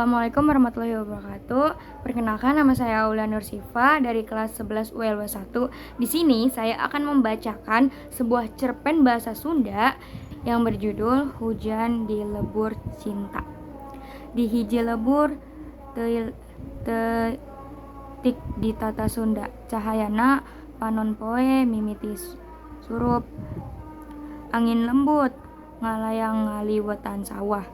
Assalamualaikum warahmatullahi wabarakatuh. Perkenalkan, nama saya Aulia Nursifa dari kelas 11 ULW 1. Di sini saya akan membacakan sebuah cerpen bahasa Sunda yang berjudul Hujan di Lebur Cinta. Di hiji lebur tetik di tata Sunda, cahayana panon poe mimiti surup. Angin lembut ngalayang ngaliwetan sawah,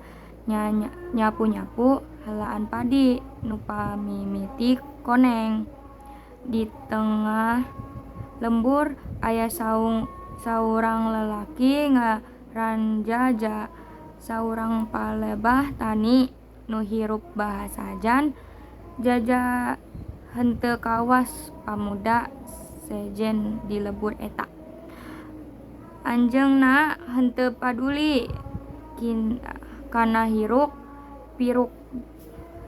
nyapu-nyapu helaan padi nu pamimiti koneng. Di tengah lembur aya saurang lalaki ngaran Jaja, saurang palebah tani nu hirup basajan. Jaja henteu kawas pamuda sejen di lembur eta. Anjeunna henteu paduli kana hiruk pikuk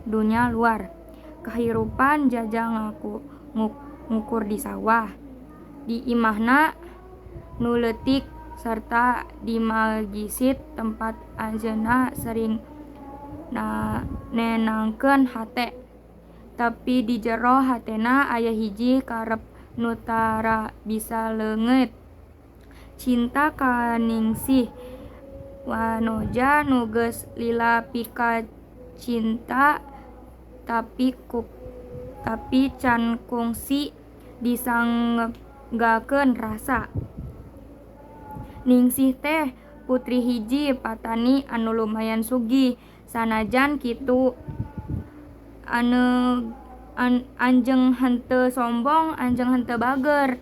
dunya luar. Kahirupan Jaja ngukur di sawah, di imahna nu leutik sarta di magisit tempat anjeunna sering nenangkeun hate. Tapi di jero hatena aya hiji karep nu tara bisa leungeut. Cinta ka Ningsih, wanoja nu geus lila pikacinta tapi can kungsi disanggakeun rasa. Ningsih teh putri hiji patani anu lumayan sugih. Sanajan kitu anjeung henteu sombong, anjeung henteu bager.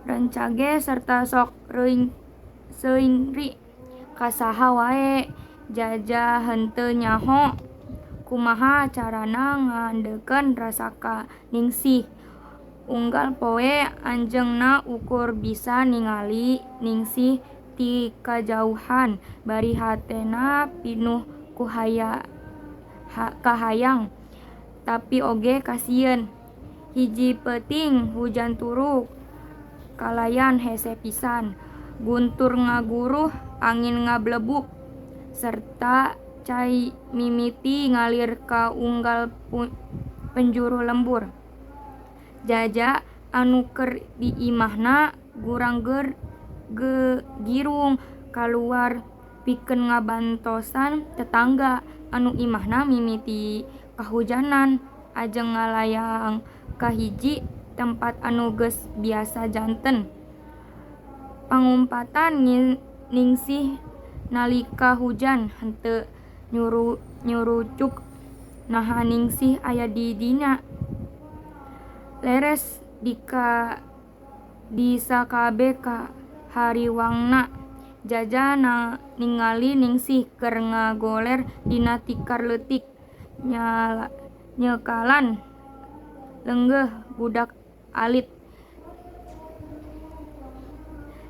Rencage sarta sok seungri ka saha wae. Jaja henteu nyaho kumaha carana ngandeukeun rasa ka Ningsih. Unggal poe anjeunna ukur bisa ningali Ningsih ti kajauhan bari hatena pinuh ku kahayang tapi oge kasieun. Hiji peuting hujan turu kalayan hese pisan, guntur ngaguruh, angin ngablebuk serta cai mimiti ngalir ka unggal penjuru lembur. Jaja anu keur di imahna girang-girung kaluar pikeun ngabantosan tetangga anu imahna mimiti kahujanan ajeng ngalayang ka hiji tempat anu geus biasa janten pangumpatan Ningsih nalika hujan henteu nyurucuk naha Ningsih aya di dinya. Leres di sakabeh kahariwangna Jaja ningali Ningsih keur ngagoler dina tikar leutik nyekalan lenggeuh budak alit.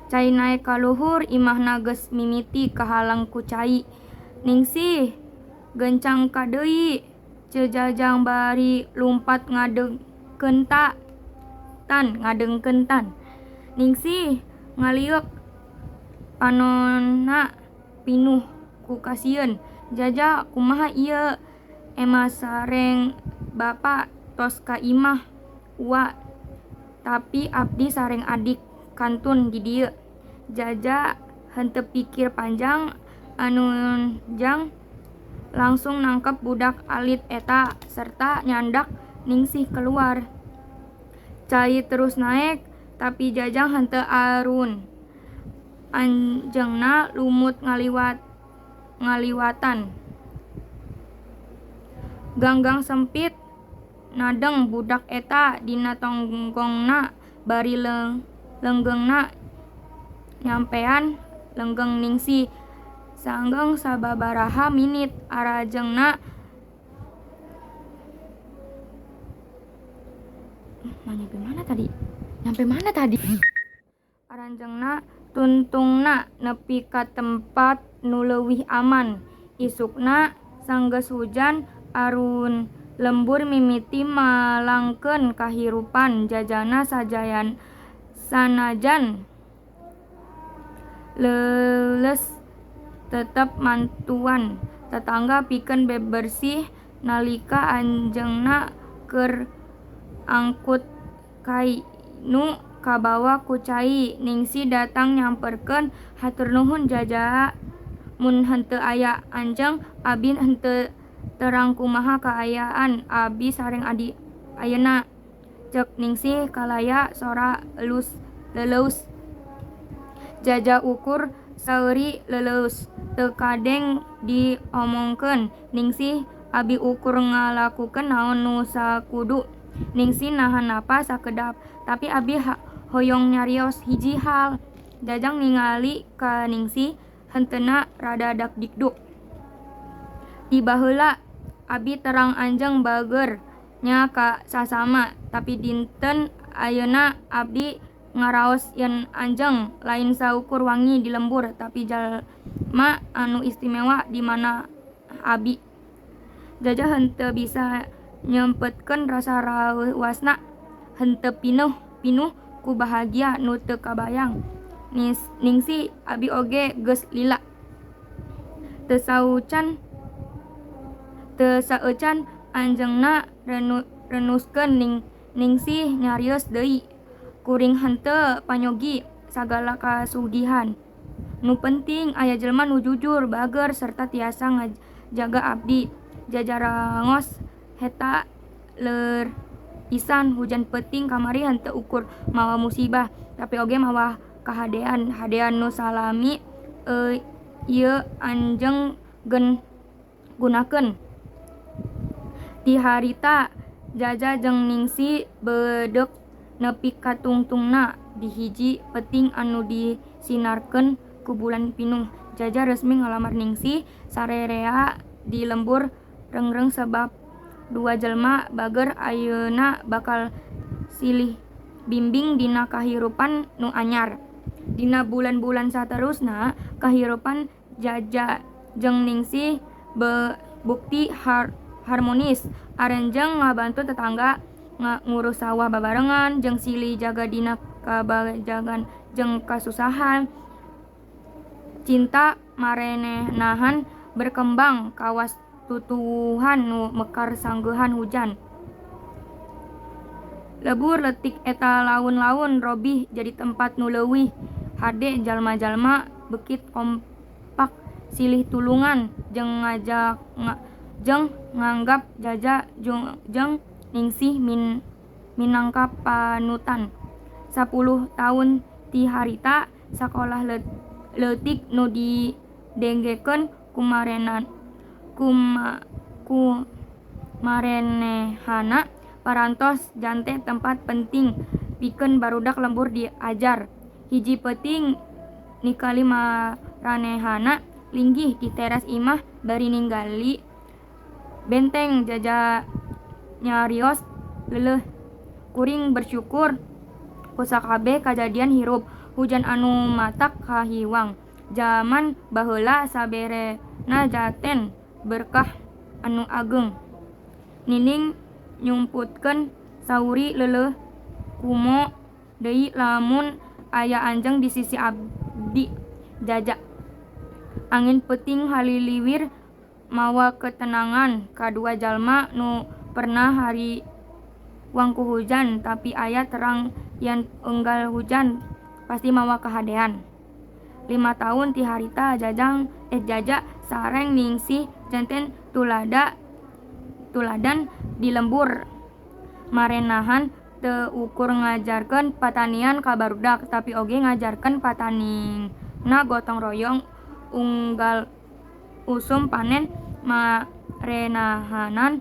Cai naek ka luhur imahna geus mimiti kahalang ku cai. Ningsih gencang ka deui, Ceu Jajang bari lumpat ngadengkeun tan. Ningsih ngalieuk panonna pinuh ku kasieun. Jaja kumaha ieu? Ema sareng bapa tos ka imah uwa tapi abdi sareng adik kantun di dieu. Jaja henteu pikir panjang anunjang langsung nangkep budak alit eta serta nyandak Ningsih keluar. Cai terus naek tapi Jajang henteu arun. Anjeungna lumut ngaliwatan. Ganggang sempit nadeng budak eta dina tonggongna bari lenggeungna nyampean lenggeung Ningsih. Sanggeung sababaraha minit arajengna nyampe mana tadi? Aranjeungna tuntungna nepi ka tempat nu leuwih aman. Isukna sanggeus hujan arun lembur mimiti malangkeun kahirupan Jajana sanajan leuleus Tetep mantuan tetangga pikeun bebersih nalika anjeunna keur angkut kai nu kabawa ku cai. Ningsih datang nyamperkeun, "Hatur nuhun, Jaja. Mun henteu aya anjeun, abi henteu terang kumaha kaayaan abi sareng adi ayeuna," cek Ningsih kalaya sora leuleus. Jaja ukur saeuri leuleus. "Teu kadeng diomongkeun, Ningsih. Abi ukur ngalakukeun naon nu sakudu." Ningsih nahan napas sakedap. "Tapi abi hoyong nyarios hiji hal." Jajang ningali ka Ningsih, henteuna rada dagdikduk. "Ti baheula abi terang anjeun bager nya ka sasama, tapi dinten ayeuna abdi ngaraos yen anjeun lain saukur wangi di lembur, tapi jalma anu istimewa di manah abi." Jaja henteu bisa nyempetkeun rasa raeuwasna. Henteu pinuh ku bahagia nu teu kabayang. "Ningsih, abi oge geus lila." Teu saeucan anjeunna renuskeun, Ningsih nyarios deui. "Kuring henteu panyogi sagala kasugihan. Nu penting aya jelema nu jujur, bager, serta tiasa ngajaga abdi." Jaja rangos. "Eta leur pisan. Hujan peuting kamari henteu ukur mawa musibah, tapi oge mawa kahadean. Hadean nu salami ieu anjeun gunakeun." Ti harita Jaja jeung Ningsih bedek nepi ka tungtungna. Di hiji peuting anu disinarkeun ku bulan pinuh, Jaja resmi ngalamar Ningsih. Sarerea di lembur reungreng sabab dua jelema bager ayeuna bakal silih bimbing dina kahirupan nu anyar. Dina bulan-bulan saterusna, kahirupan Jaja jeung Ningsih bukti harmonis. Arenjeng ngabantu tetangga, ngurus sawah babarengan, jeung silih jaga dina kabagjagan jeung kasusahan. Cinta marenenahan berkembang kawas tutuwuhan nu mekar sanggeuhan hujan. Lembur leutik eta laun-laun robih jadi tempat nu leuwih hade. Jalma-jalma beuki kompak, silih tulungan, jeung nganggap Jaja jeung Ningsih minangka panutan. 10 taun ti harita, sakolah leutik nu didegekeun ku maranehana parantos janten tempat penting pikeun barudak lembur diajar. Hiji peuting ningali maranehana linggih di teras imah bari ningali benteng, Jaja nyarios leuleuh. "Kuring bersyukur ku sakabeh kajadian hirup. Hujan anu matak kahiwang jaman baheula saberena janten berkah anu ageung." Nining nyumputkeun sauri leuleuh. "Komo deui lamun aya anjeun di sisi abdi, Jaja." Angin peuting haliliwir mawa ketenangan kadua jalma nu pernah hariwang ku hujan, tapi aya terang yen unggal hujan pasti mawa kahadean. 5 taun ti harita, Jaja sareng Ningsih janten tuladan di lembur. Marenahan teu ukur ngajarkeun patanian ka barudak, tapi oge ngajarkeun pateningna gotong royong. Unggal usum panen, marenahanan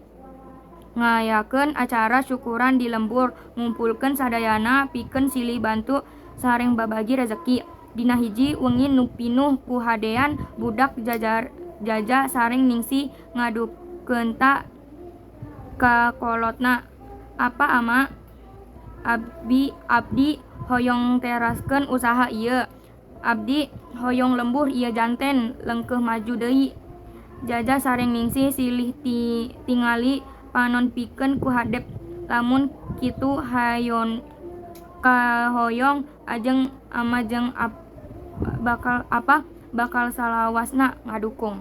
ngayakeun acara syukuran di lembur, ngumpulkeun sadayana pikeun silih bantu sareng babagi rezeki. Dina hiji wengi nu pinuh ku hadean budak, Jaja sareng Ningsih ngadukeunta ka kolotna. "Apa, Ama? Abdi hoyong teraskeun usaha ieu. Abdi hoyong lembur ieu janten lengkeuh maju deui." Jaja sareng Ningsih silih tingali panon pikeun ku hadep. "Lamun kitu kahoyong ajeng Ama jeung bakal apa Bakal salawasna ngadukung.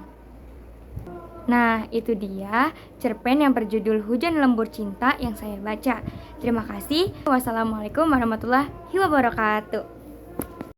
Nah, itu dia cerpen yang berjudul Hujan Lembur Cinta yang saya baca. Terima kasih. Wassalamualaikum warahmatullahi wabarakatuh.